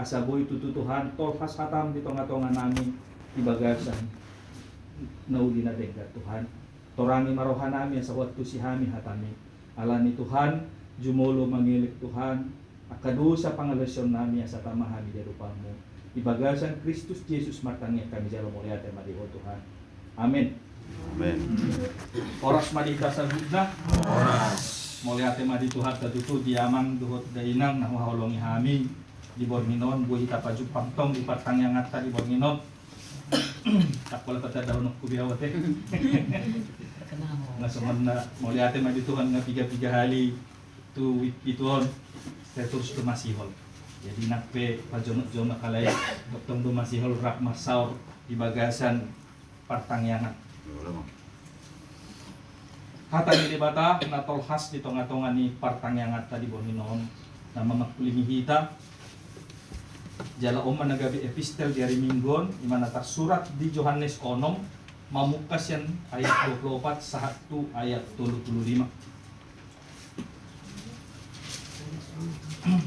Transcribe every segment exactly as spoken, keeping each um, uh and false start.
Asa boi tutu Tuhan, tolhas hatam di tonga-tonga nami, di bagasan na uli na denggan Tuhan. Torangi ma roha nami asa huantusi hami hatami. Alani Tuhan, jumolo mangelek Tuhan, angka dosa pangalaosion nami asa tama hami di adopanmu. Di bagasan Kristus Jesus martangiang hami jalo, mauliate ma di Ho Tuhan. Amen. Amen. Horas ma di hita saluhutna. Horas. Mauliate ma di Tuhanta tutu di amang dohot dainang na huhaholongi hami di borngin on, boi hita pajumpang tong di partangianganta di borngin on. Tak pola patandahononku be au ate. Na songon na mauliate ma di Tuhan na piga-piga hali tu wik pitu on, sai torus do masihol. Jadi nang pe pajonok-jonok alai tongtong do masihol rap marsaor di bagasan partangiangan. Hata ni Debata na tolhas di tonga-tonga ni partangianganta di borngin on, na mamangkulingi hita. Jala on ma na gabe epistel di ari Minggu on, i ma na tarsurat di Johannes onom, mamungka sian ayat dua puluh opat sahat tu ayat tolu puluh lima.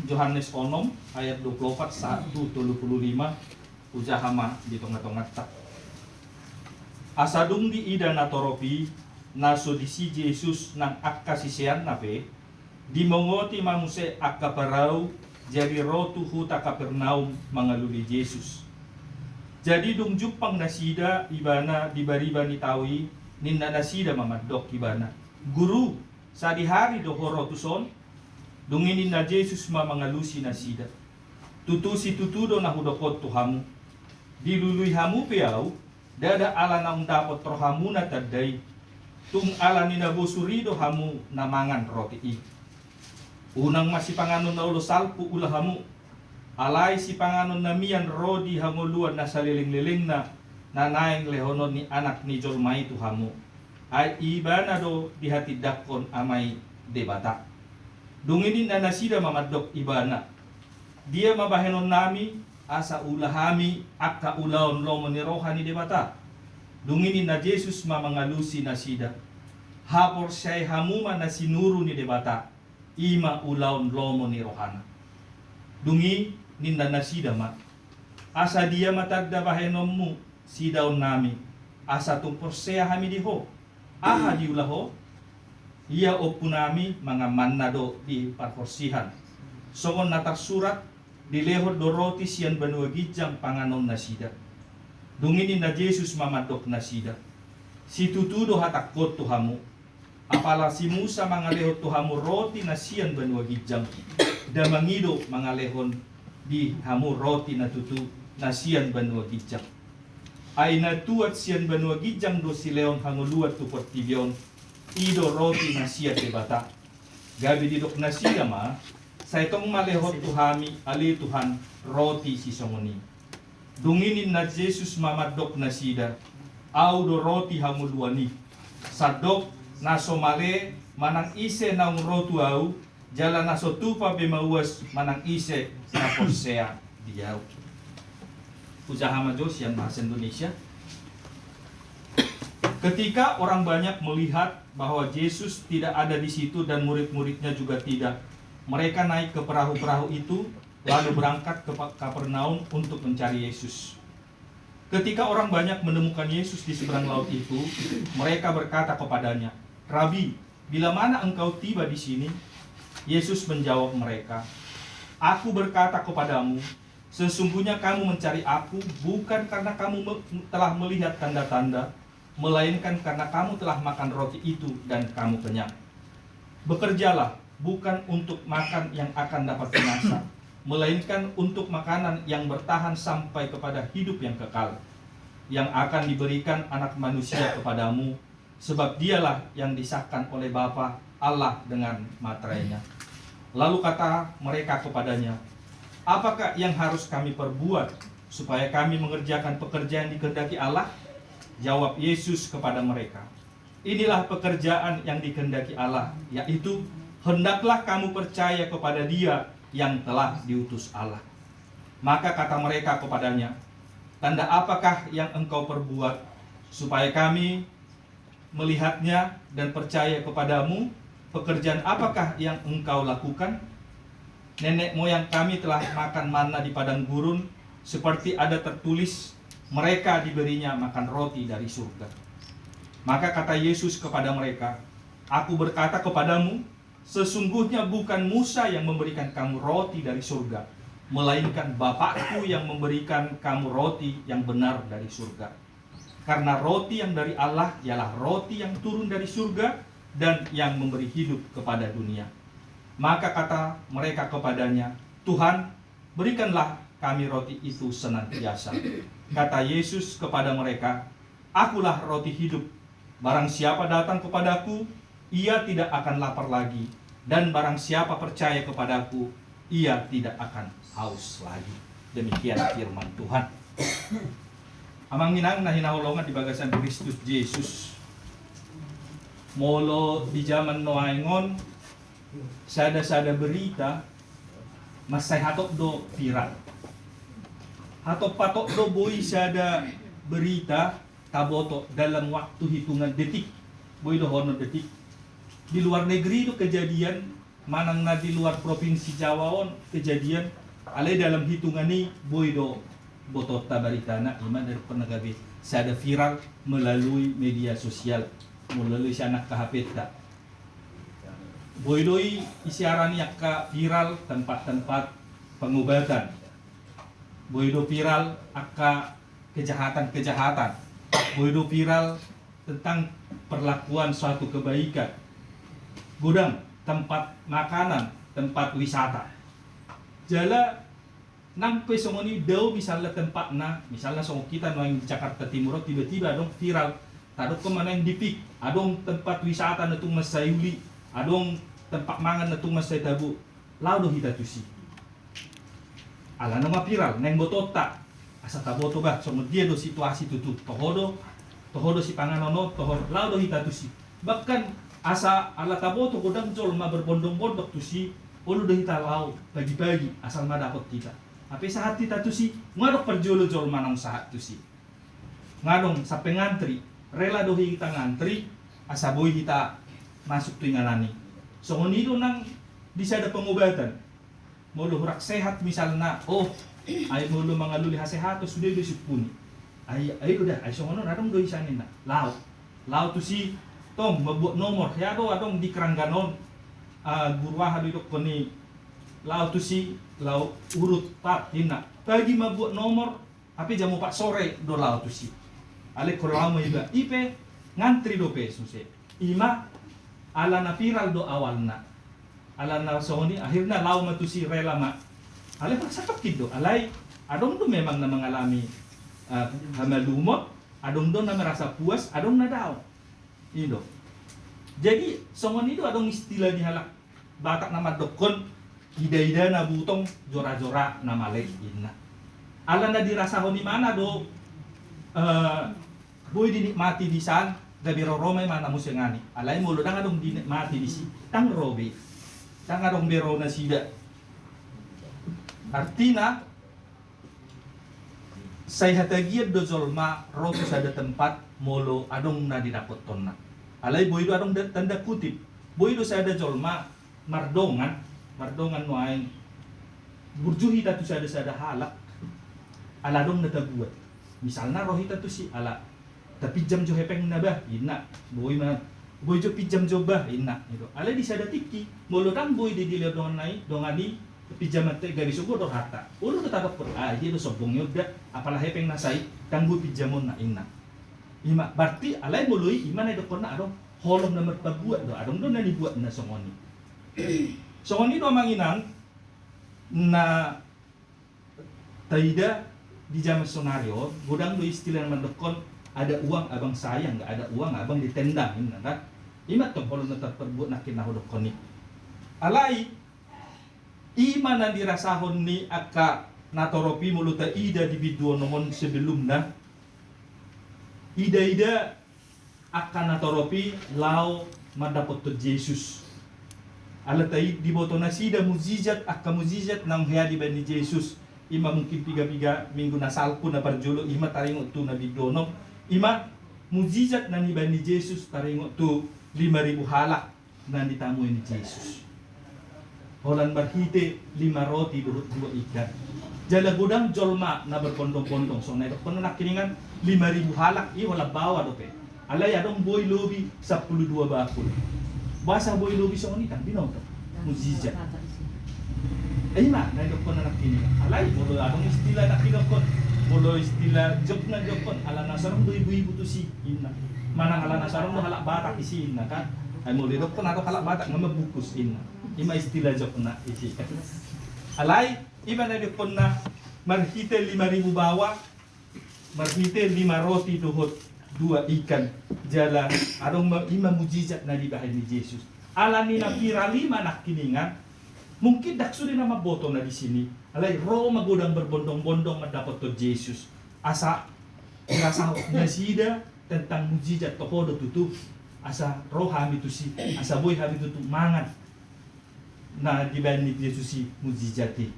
Johannes onom ayat dua puluh opat sahat tu tolu puluh lima. Hujaha ma di tonga-tonganta. Asa dung diida natorop i, na so disi Jesus nang angka siseanna pe, dimongoti ma muse angka parau, jadi ro tu huta Kapernaum mangalului Jesus. Jadi dung jumpang nasida Ibana di bariba ni tao i, ninna nasida ma mandok Ibana, "Guru, sadihari do Ho ro tuson?" Dung i ninna Jesus ma mangalusi nasida, "Tutu situtu do na hudok on tu hamu, dilului hamu pe Ahu, ndada ala naung dapot rohamuna tanda i, tung ala ni na bosur i do hamu na mangan roti i. Unang ma sipanganon na olo salpu ula hamu, alai sipanganon na mian ro di hangoluan na saleleng-lelengna, na naeng lehonon ni Anak ni jolma i tu hamu. Ai Ibana do dihatindangkon Ama i Debata." Dung i ninna nasida ma mandok Ibana, "Dia ma bahenonnami, asa ula hami angka ulaon lomo ni roha ni Debata?" Dung i ninna Jesus ma mangalusi nasida, "Haporseai hamu ma na sinuru ni Debata, i ma ulaon lomo ni rohana." Dung i ninna nasida ma, "Asa dia ma tanda bahenonmu sidaonnami, asa tung porsea hami di Ho? Aha diula Ho?" "Ia ompunami mangan manna do di parhorsihan. Songon na tarsurat, dilehon do roti sian banua ginjang panganon nasida." Dung i ninna Jesus ma mandok nasida, "Situtu do hatangkon tu hamu, apala si Musa mangalehon tu hamu roti na sian banua ginjang, damang i do mangalehon di hamu roti na tutu na sian banua ginjang. Ai na tuat sian banua ginjang do silehon hangoluan tu portibi on, i do roti na sian Debata." Gabe didok nasida ma, "Sai tong ma lehon tu hami ale Tuhan roti sisongon i." Dung i ninna Jesus ma mandok nasida, "Ahu do roti hangoluan i. Sandok na so male manang ise naung ro tu Ahu, jala na so tupa be mauas manang ise na porsea di Ahu." Hujaha ma jo sian bahasa Indonesia. Ketika orang banyak melihat bahwa Yesus tidak ada di situ dan murid-muridnya juga tidak, mereka naik ke perahu-perahu itu, lalu berangkat ke Pa-, Kapernaum untuk mencari Yesus. Ketika orang banyak menemukan Yesus di seberang laut itu, mereka berkata kepadanya, "Rabi, bila mana Engkau tiba di sini?" Yesus menjawab mereka, "Aku berkata kepadamu, sesungguhnya kamu mencari Aku bukan karena kamu me-, telah melihat tanda-tanda, melainkan karena kamu telah makan roti itu dan kamu kenyang. Bekerjalah, bukan untuk makan yang akan dapat binasa, melainkan untuk makanan yang bertahan sampai kepada hidup yang kekal, yang akan diberikan Anak Manusia kepadamu, sebab Dialah yang disahkan oleh Bapa Allah dengan materainya." Lalu kata mereka kepadanya, "Apakah yang harus kami perbuat supaya kami mengerjakan pekerjaan yang dikehendaki Allah?" Jawab Yesus kepada mereka, "Inilah pekerjaan yang dikehendaki Allah, yaitu hendaklah kamu percaya kepada Dia yang telah diutus Allah." Maka kata mereka kepadanya, "Tanda apakah yang Engkau perbuat supaya kami melihatnya dan percaya kepadamu? Pekerjaan apakah yang Engkau lakukan?" Nenek moyang kami telah makan manna di padang gurun, seperti ada tertulis, mereka diberinya makan roti dari surga. Maka kata Yesus kepada mereka, Aku berkata kepadamu, sesungguhnya bukan Musa yang memberikan kamu roti dari surga, melainkan Bapakku yang memberikan kamu roti yang benar dari surga. Karena roti yang dari Allah ialah roti yang turun dari surga dan yang memberi hidup kepada dunia. Maka kata mereka kepadanya, Tuhan, berikanlah kami roti itu senantiasa. Kata Yesus kepada mereka, Akulah roti hidup. Barang siapa datang kepadaku, ia tidak akan lapar lagi. Dan barang siapa percaya kepadaku, ia tidak akan haus lagi. Demikian firman Tuhan. Amang inang na hinaholongan di bagasan Kristus Jesus. Molo di zaman nuaeng on, sada-sada berita mansai hatop do viral. Hatop-hatop do boi sada berita taboto dalam waktu hitungan detik. Boi do hono detik. Di luar negeri do kejadian, manang na di luar provinsi Jawa on kejadian, alai dalam hitungan i boi do botonta baritana, ima dari pernah gabe sada viral melalui media sosial, melalui sian angka H P-ta. Boi do i siaran i angka viral tempat-tempat pengobatan. Boi do viral angka kejahatan-kejahatan. Boi do viral tentang perlakuan suatu kebaikan. Godang tempat makanan, tempat wisata. Jala nang pe songon i dao misalna tempatna, misalna songon hita nuaeng di Jakarta Timur on tiba-tiba adong viral, tadokkon ma nuaeng di pik, adong tempat wisata na tung mansai uli, adong tempat mangan na tung mansai tabo, lao do hita tusi. Alana ma viral, naeng botonta. Asa taboto bah, songon dia do situasi tutu. Toho do, toho do sipanganon on, toho, lao do hita tusi. Bahkan asa ala taboto godang jolma berbondong-bondong tusi, olo do hita lao pagi-pagi, asal ma dapot hita. Hape sahat hita tusi, nunga adong parjolo jolma naung sahat tusi. Nunga adong sampe ngantri, rela do hita ngantri, asa boi hita masuk tu inganan i. Songon i do nang di sada pengobatan. Molo hurang sehat misalna, oh, ai molo mangalului hasehaton sude do sipuni. Ai, ai do da, ai songon on adong do i sian ninna. Lao. Lao tusi, tong, mambuat nomor, hea do adong di keranggan on, ah, guru aha do idokkon i, lao tusi, lao urut pat, ninna. Pagi mambuat nomor, hape jam opat sore do lao tusi. Alai ingkon lao ma iba, i pe ngantri dope suse. Ima alana viral do awalna. Alana songon i, akhirna lao ma tusi, rela ma. Alai merasa tokkin do, alai adong do memang na mengalami, eh, hamalumon, adong do na merasa puas, adong na dao. I do. Jadi songon i do adong istilah ni halak Batak na mandokkon, ida-ida na butong, jora-jora na male, ninna. Alana dirasahon imana do, eh, boi dinikmati di san, gabe roroma imana muse ngani. Alai molo ndang adong dinikmati disi, ndang ro be. Ndang adong be ro nasida. Artina, sai hatagian do jolma ro tu sada tempat molo adong na didapothonna. Alai boi do adong da-, tanda kutip. Boi do sada jolma mardongan, mardongan nuaeng burju hita tu sada-sada halak. Ala adong na tabuat. Misalna ro hita tusi ala tapinjam jo hepengna bah, ninna. Boi ma, boi jo pinjam jo bah, ninna. Gitu. Alai di sada tingki, molo ndang boi dilehon dongan i, dongan i, pinjaman te gabe sogo do hata. Olo do tadokkon, ah, dia do sombong i on da, apala hepeng na sai, ndang boi pinjamonna, ninna. Ima, berarti alai molo i, ima na idokkonna adong, holong na marpabuat do, adong do na nibuatna songon i. Songon i do amang inang, na taida di zaman sonari on, godang do istilah na mandokkon, ada uang abang sayang, nggak ada uang abang ditendang, ninna kan. Ima tong holong na tarpabuat nangkin na hudokkon i. Alai, ima na dirasahon ni angka natorop i molo taida di bindu onom on sebelumna. Ida-ida angka natorop i laho mandapothon Jesus. Ala tai diboto nasida mujizat, angka mujizat naung hea dibaen ni Jesus. Ima mungkin piga-piga minggu na salpu na parjolo, ima taringot tu na bindu onom. Ima mujizat na nibaen ni Jesus taringot tu lima ribu halak na nitamui ni Jesus. holan marhite lima roti dohot dua ikan. Jala godang jolma na marbondong-bondong, songon na didokkon nangkiningan, lima ribu halak i holan baoa dope. Alai adong boi lobi sampulu dua bakul. Boasa boi lobi songon i, kan binoto. Mujizat. Ima na didokkon nangkiningan. Alai molo adong istilah nangkidokkon, molo istilah jokna didokkon, ala na so adong do ibu-ibu tusi, inna. Manang ala na so adong do halak Batak isi, inna, kan. Ai molo didokkon adong halak Batak, nga mambungkus, inna. Ima istilah jokna isi. Alai ima na didokkonna, marhite lima ribu baoa, marhite lima roti dohot dua ikan, jala adong ma, ima mujizat na dibahen ni Jesus. Ala ni na viral ima nangkiningan, mungkin ndang sude na mamboto na disi i. Alai ro ma godang marbondong-bondong mandapothon Jesus. Asa dirasahon nasida tentang mujizat, toho do tutu, asa ro hami tusi, asa boi hami tutu mangan na dibahen ni Jesus i, mujizat i.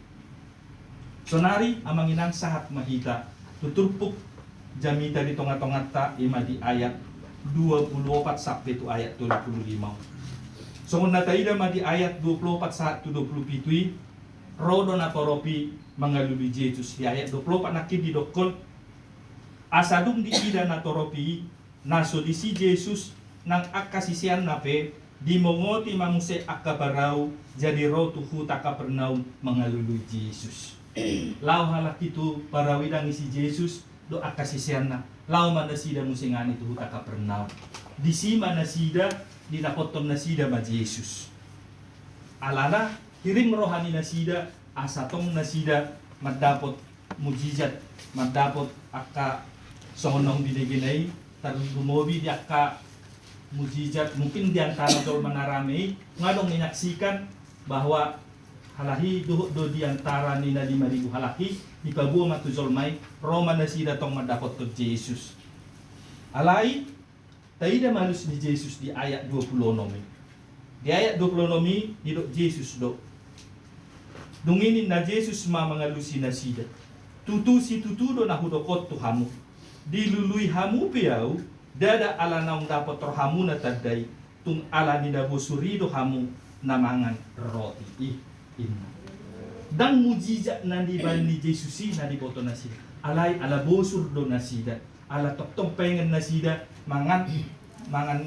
Sonari amang inang, sahat ma hita tu turpuk jamita di tonga-tonganta, ima di ayat dua pulu opat sampe tu ayat tolu pulu lima. Songon na taida ma di ayat dua pulu opat sahat tu dua pulu pitu i, ro do natorop i mangalului Jesus. Di ayat dua pulu opat nangkin didokkon, asa dung diida natorop i, na so disi Jesus nang angka siseanna pe, dimongoti ma muse angka parau, jadi ro tu huta Kapernaum mangalului Jesus. Laho halak i tu parau i, ndang isi Jesus dohot angka siseanna, laho ma nasida muse nangkin i tu huta Kapernaum. Disi ma nasida, didapothon nasida ma Jesus. Alana hirim roha ni nasida, asa tong nasida mandapot mujizat, mandapot angka songon na binegena i. Tarlumobi di angka mujizat, mungkin di antara jolma na rame i, nga adong menyaksikan bahwa halak i dohot do di antara ni na lima ribu halak i, dipaboa ma tu jolma i, ro ma nasida tong mandapothon Jesus. Alai taida ma alus ni Jesus di ayat dua pulu onom i. Di ayat dua pulu onom i didok Jesus do, dung i ninna Jesus ma mangalusi nasida, tutu situtu do na hudok on tu hamu, dilului hamu pe ahu, ndada ala naung dapot rohamuna tanda i, tung ala ni na bosur i do hamu na mangan roti i, inna. Ndang mujizat na dibahen ni Jesus i na diboto nasida, alai ala bosur do nasida. Ala tongtong pengen nasida mangan, mangan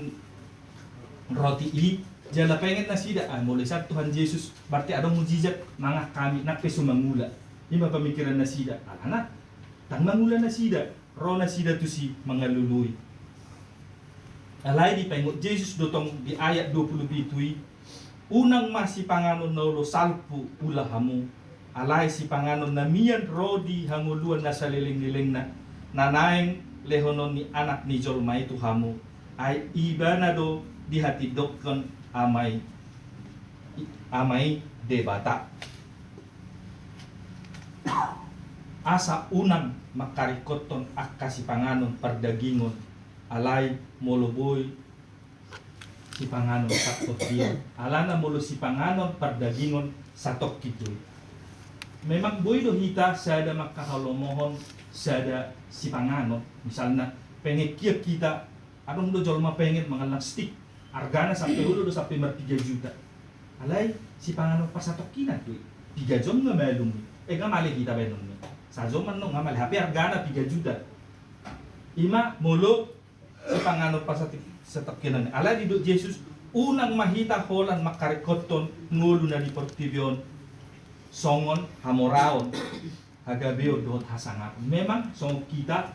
roti i, jala pengen nasida, ah, molo i sa Tuhan Jesus, berarti adong mujizat, mangan hami, nang pe so mangula. Ima pamikiran nasida, alana ndang mangula nasida, ro nasida tusi mangalului. Alai dipaingot Jesus do tong di ayat dua pulu pitu i, unang ma sipanganon na olo salpu ula hamu, alai sipanganon na mian ro di hangoluan na saleleng-lelengna, na naeng lehonon ni Anak ni jolma i tu hamu, ai Ibana do dihatindanghon Ama i, Ama i Debata. Asa unang mangkaringkothon angka sipanganon pardagingon, alai molo boi sipanganon satokinan. Alana molo sipanganon pardagingon satokinan do i. Memang boi do hita sada mangkahalomohon sada sipanganon. Misalna, pengen hita, adong do jolma pengen mangallang stik. Argana sampe olo do sampe marpiga juta. Alai sipanganon parsatokinan do i. Piga jom nga malum i. Eh, nga male hita baenon i. Sajom annon nga male. Hape argana piga juta. Ima molo sipanganon parsatokinan. Alai didok Jesus, unang ma hita holan mangkaringkothon ngolu na di portibi on songon hamoraon, hagabeon dohot hasangapon. Memang songon hita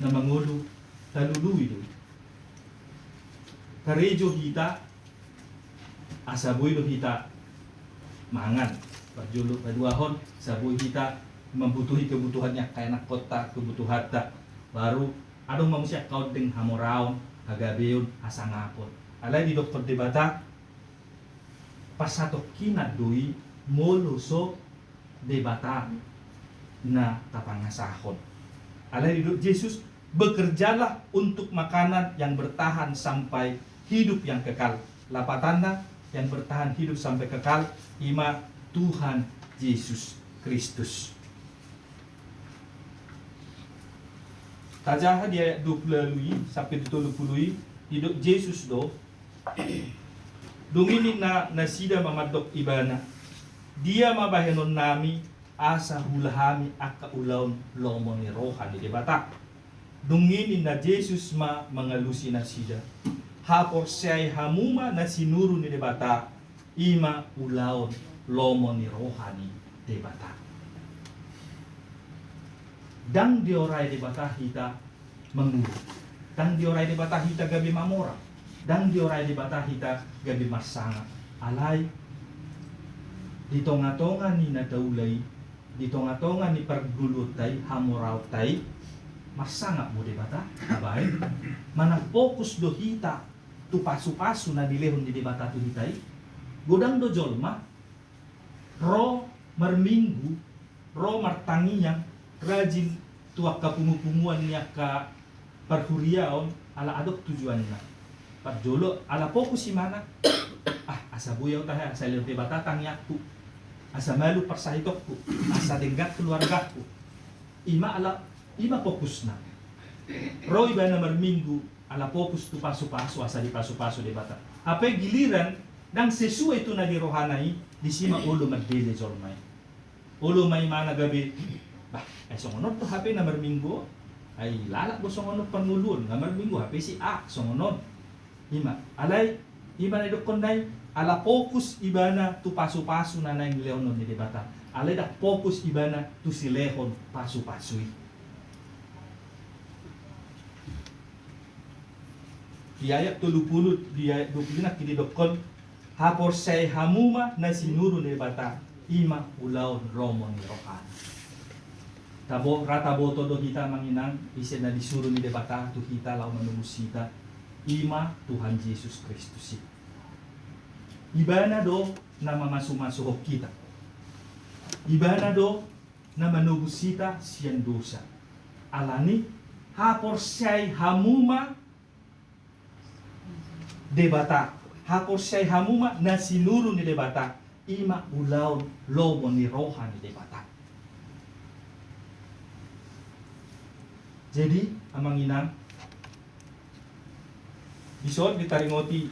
na mangolu, talului do i. Karejo hita, asa boi do hita mangan. Parjolo, paduahon, asa boi hita mambutuhi kebutuhan ni angka ianakhonta, kebutuhanta. Baru adong ma muse angka ondeng, hamoraon, hagabeon, hasangapon. Alai didokkon Debata, parsatokinan do i molo so Debata na tapangasahon. Alai didok Jesus, bekerjalah untuk makanan yang bertahan sampai hidup yang kekal. Lapatanna, yang bertahan hidup sampai kekal, ima Tuhan Jesus Kristus. Tajaha di ayat dua pulu ualu i sampe di tolu pulu i, didok Jesus do, Dung i ninna nasida ma mandok ibana: Dia ma bahenonnami asa huula hami angka ulaon lomo ni roha ni Debata? Dung i ninna Jesus ma mangalusi nasida: Haporseai hamu ma na sinuru ni Debata, i ma ulaon lomo ni roha ni Debata. Ndang diorai Debata hita mangolu. Ndang diorai Debata hita gabe mamora. Ndang diorai Debata hita gabe marsangap. Alai di tonga-tonga ni na taula i, di tonga-tonga ni parngoluonta i, hamoraonta i, marsangap do Debata. Tabaen, manang fokus do hita tu pasu-pasu na nilehon ni Debata tu hita i? Godang do jolma ro marminggu, ro martangiang, rajin tu angka pungu-punguan ni angka parhuriaon, ala adong tujuanna. Parjolo, ala fokus ibana: Ah, asa boi ahu tahe, asa lehon Debata tangiangku, asa malum parsahitonku, asa denggan keluargaku. I ma ala, i ma fokusna. Ro ibana marminggu ala fokus tu pasu-pasu, asa dipasu-pasu Debata. Hape giliran ndang sesuai tu na di rohana i, disi ma olo mandele jolma i. Olo ma ibana gabe: Bah, ai songon on do hape na marminggu on. Ai lalap do songon on parngoluon, na marminggu hape si A, songon on. I ma, alai i ma na didokkonna i, ala fokus ibana tu pasu-pasu na naeng lehonon ni Debata. Alai ndang fokus ibana tu silehon pasu-pasu i. Di ayat tolu pulu, di ayat dua pulu nangkin didokkon: Haporseai hamu ma na sinuru ni Debata, i ma ulaon lomo ni rohana. Tabo, ra taboto do hita, amang inang, ise na disuru ni Debata tu hita laho manobus hita? I ma Tuhan Jesus Kristus i. Ibana do na mamasu-masuhon hita. Ibana do na manobus hita sian dosa. Alani, haporseai hamu ma Debata, haporseai hamu ma na sinuru ni Debata, i ma ulaon lomo ni roha ni Debata. Jadi, amang inang, dison ditaringoti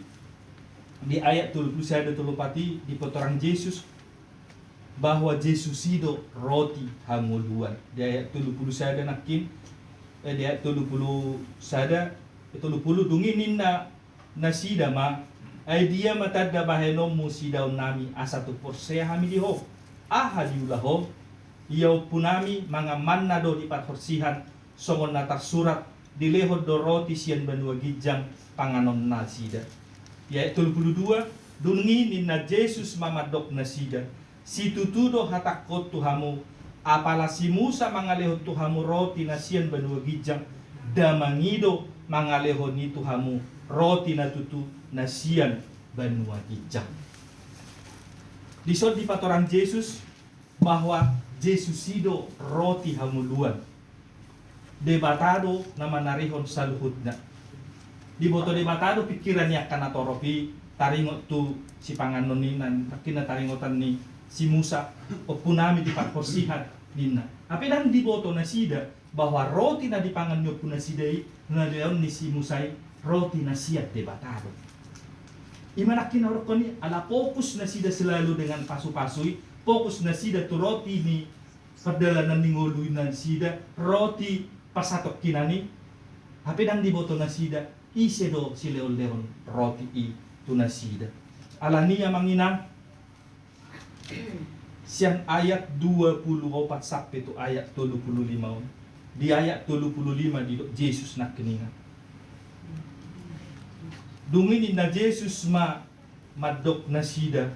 di ayat tolu pulu sada, tolu pulu opat i, dipatorang Jesus bahwa Jesus i do roti hangoluan. Di ayat tolu pulu sada nangkin, eh, di ayat tolu pulu sada, eh, tolu pulu, dung i ninna nasida ma: Ai dia ma tanda bahenonmu siidaonnami asa tung porsea hami di ho? Aha diula ho? Ia ompunami mangan manna do di parhorsihan, songon na tarsurat: Dilehon do roti sian banua ginjang panganonnasida. Di ayat tolu pulu dua, dung i ninna Jesus ma mandok nasida: Situtu do hatangkon tu hamu, apala si Musa mangalehon tu hamu roti na sian banua ginjang, Damang i do mangalehon i tu hamu roti na tutu na sian banua ginjang. Dison dipatorang Jesus bahwa Jesus i do roti hangoluan. Debata do na manarihon saluhutna. Diboto Debata do pingkiran ni angka natorop i, taringot tu sipanganon i, nangkin na taringotan ni si Musa, ompunami di parhorsihan, ninna. Hape ndang diboto nasida bahwa roti na dipangan ni ompunasida i, na dilehon ni si Musa i, roti na sian Debata do. I ma nangkin na hudokkon i, ala fokus nasida selalu dengan pasu-pasu i, fokus nasida tu roti ni pardalanan ni ngolu nasida, roti pasatongkinan i. Hape ndang diboto nasida ise do silehon-lehon roti i tu nasida. Alani, amang inang, sian ayat dua pulu opat sampe tu ayat tolu pulu lima on. Di ayat tolu pulu lima didok Jesus nangkiningan. Dung i ninna Jesus ma mandok nasida: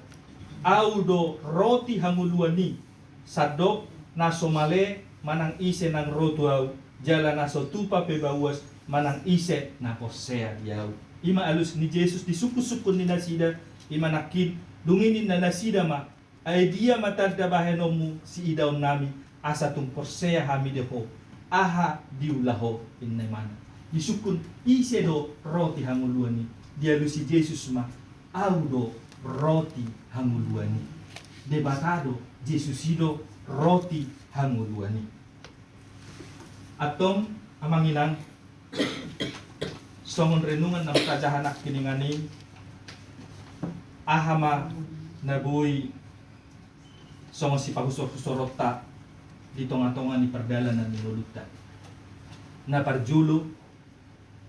Ahu do roti hangoluan i. Sandok na so male manang ise nang ro tu ahu, jala na so tupa pe bauas manang ise na porsea di ahu. I ma alus ni Jesus di sungkun-sungkun ni nasida, i ma nangkin, dung i ninna nasida ma: Ai dia ma tanda bahenonmu siidaonnami asa tung porsea hami di ho? Aha diula ho? Inna imana. Disungkun ise do roti hangoluan i, dialusi Jesus ma: Ahu do roti hangoluan i. Debata do, Jesus i do roti hangoluan i. Antong, amang inang, songon renungan na hutajaha nangkiningan i, Aha ma na boi songon sipahusorhusoronta di tongatonga ni pardalanan ni ngolunta? Na parjolo,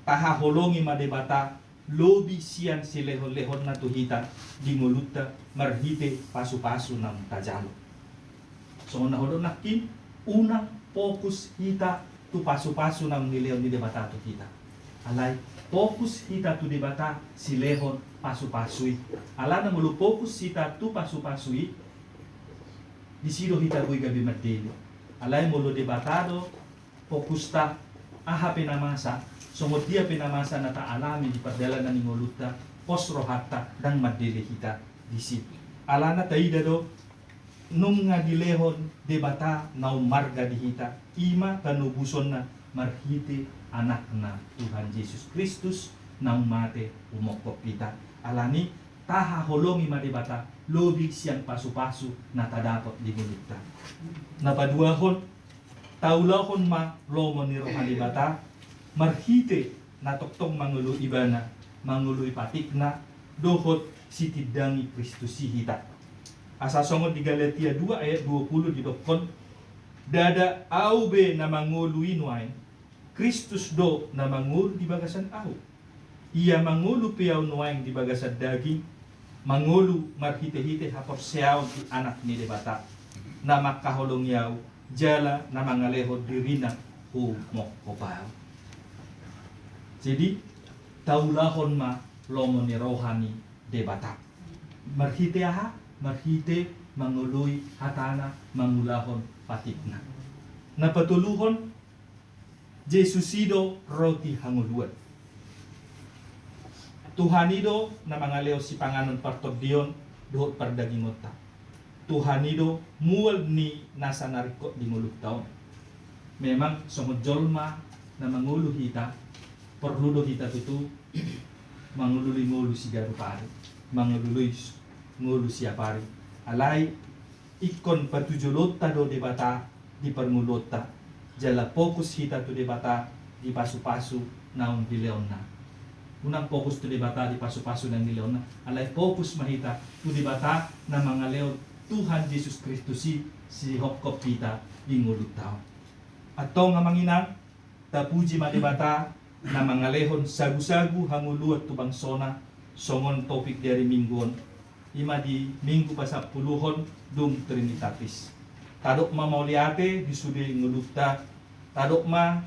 tahaholongi ma Debata lobi sian silehonlehonna tu hita di ngolunta marhite pasupasu naung tajalo. Songon na hudok nangkin, unang fokus hita tu pasupasu naung nilehon ni Debata tu hita. Alai fokus hita tu Debata silehon pasupasu i. Alana molo fokus hita tu pasupasu i, disi do hita boi gabe mandele. Alai molo Debata do fokusta, aha pe na masa, songon dia pe na masa na taalami di pardalanan ni ngolunta, pos rohanta, ndang mandele hita disi. Alana taida do, nunga dilehon Debata naung marga di hita, i ma panobusonna marhite Anakna Tuhan Jesus Kristus naung mate umongkop hita. Alani tahaholongi ma Debata lobi sian pasupasu na tadapot di ngolunta. Na paduahon, taulahon ma lomo ni roha ni Debata marhite na tongtong mangoloi Ibana, mangoloi patikna, dohot sitindangi Kristus i hita. Asa songon di Galatia dua ayat dua puluh didokkon, ndada ahu be na mangolu i nuaeng, Kristus do na mangolu di bagasan ahu. Ia mangolu pe ahu nuaeng di bagasan daging, mangolu marhitehite haporseaon di Anak ni Debata, na mangkaholongi ahu, jala na mangalehon dirina humongkop ahu. Jadi, taulahon ma lomo ni roha ni Debata. Marhite aha? Marhite mangoloi hatana, mangulahon patikna. Na patoluhon, Jesus i do roti hangoluan. Tuhan i do na mangalehon sipanganon partondion dohot pardagingonta. Tuhan i do mual ni nasa na ringkot di ngolunta on. Memang songon jolma na mangolu hita, porlu do hita tutu mangolului ngolu siganup ari, mangolului ngolu siap ari. Alai ingkon patujolonta do Debata di parngoluonta, jala fokus hita tu Debata di pasupasu naung dilehonna. Unang fokus tu Debata di pasupasu naung dilehonna, alai fokus ma hita tu Debata na mangalehon Tuhan Jesus Kristus i sihongkop hita di ngolunta on. Antong amang inang, tapuji ma Debata na mangalehon sagusagu hangoluan tu bangsona, songon topik di ari Minggu on, i ma di Minggu pasampuluhon dung Trinitatis. Tadok ma mauliate di sude ngolunta, tadok ma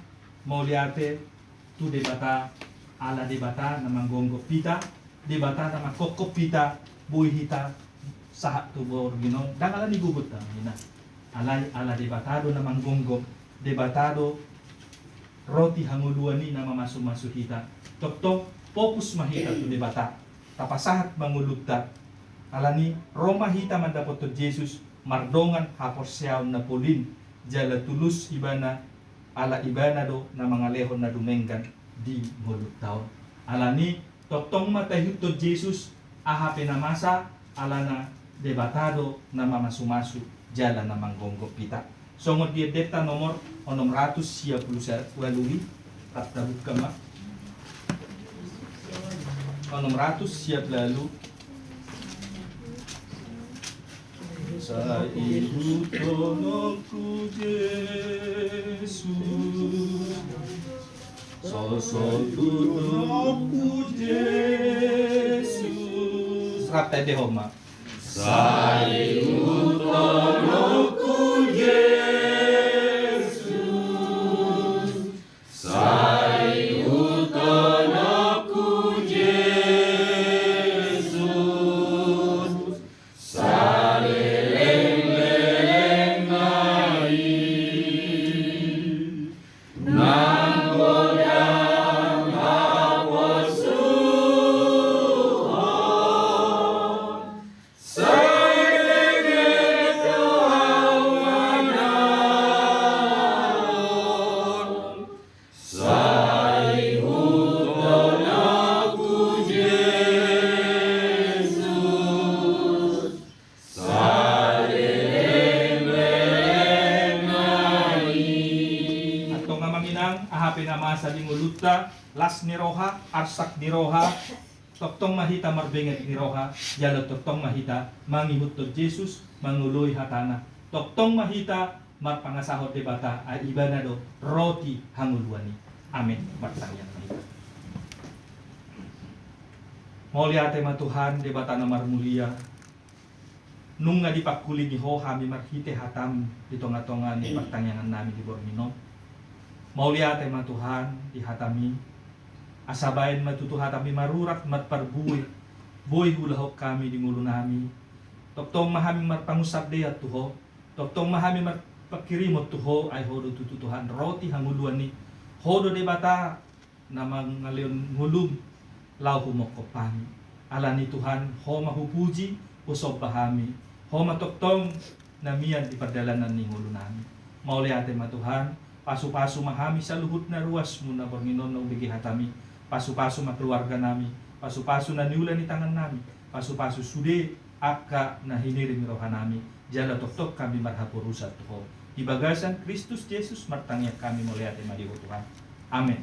mauliate tu Debata, ala Debata na manggonggop hita, Debata na manghongkop hita, boi hita sahat tu borngin on, ndang ala ni gogonta, amang inang. Alai ala Debata do na manggonggop, Debata do roti hangoluan i na mamasumasu hita. Tongtong fokus ma hita tu Debata, tapasahat ma ngolunta. Alani ro ma hita mandapothon Jesus mardongan haporseaon na polin, jala tulus Ibana, ala Ibana do na mangalehon na dumenggan di ngolunta on. Alani tongtong ma taihuthon Jesus, aha pe na masa, alana Debata do na mamasumasu jala na manggonggop hita. Songon di endenta nomor onom ratus sia pulu sa-, ualu i, rap tabuka ma. Onom ratus sia pulu ualu. Sai ihuthononku Jesus, sosok ihuthononku Jesus. Rap taendehon ma. Sai ihuthononku Jesus, sai ihuthononku Jesus, saleleng-lelengna i. Nang godang haporsuhon, sai lenge do ahu manaon. Sai ihuthononku Jesus, saleleng-lelengna i. Antong amang inang, aha pe na masa di ngolunta, las ni roha, arsak ni roha, Tongtong ma hita marbenget ni roha, jala tongtong ma hita mangihuthon Jesus, mangoloi hatana. Tongtong ma hita marpangasahon Debata, ai Ibana do roti hangoluan i. Amen. Martangiang ma hita. Mauliate ma Tuhan, Debata na marmulia, nunga dipangkulingi Ho hami marhite hataM di tongatonga ni partangiangan nami di borngin on. Mauliate ma Tuhan di hataMi, asa baen ma tutu hataMi marurat marparbue, boi huulahon hami di ngolunami. Tongtong ma hami marpangunsandean tu Ho, tongtong ma hami marpanghirimon tu Ho, ai Ho do tutu Tuhan roti hangoluan i. Ho do Debata na mangalehon ngolum laho humongkop hami. Alani Tuhan, Ho ma hupuji, husomba hami. Ho ma tongtong na mian di pardalanan ni ngolunami. Mauliate ma Tuhan, pasupasu ma hami saluhutna ruasMu na borngin on na hubege hataMi. Pasupasu ma keluarganami, pasupasu na niula ni tangannami, pasupasu sude angka na hinirim ni rohanami, jala tongtong hami marhaporusan tu Ho. Di bagasan Kristus Jesus martangiang hami, mauliate ma di Ho Tuhan. Amen.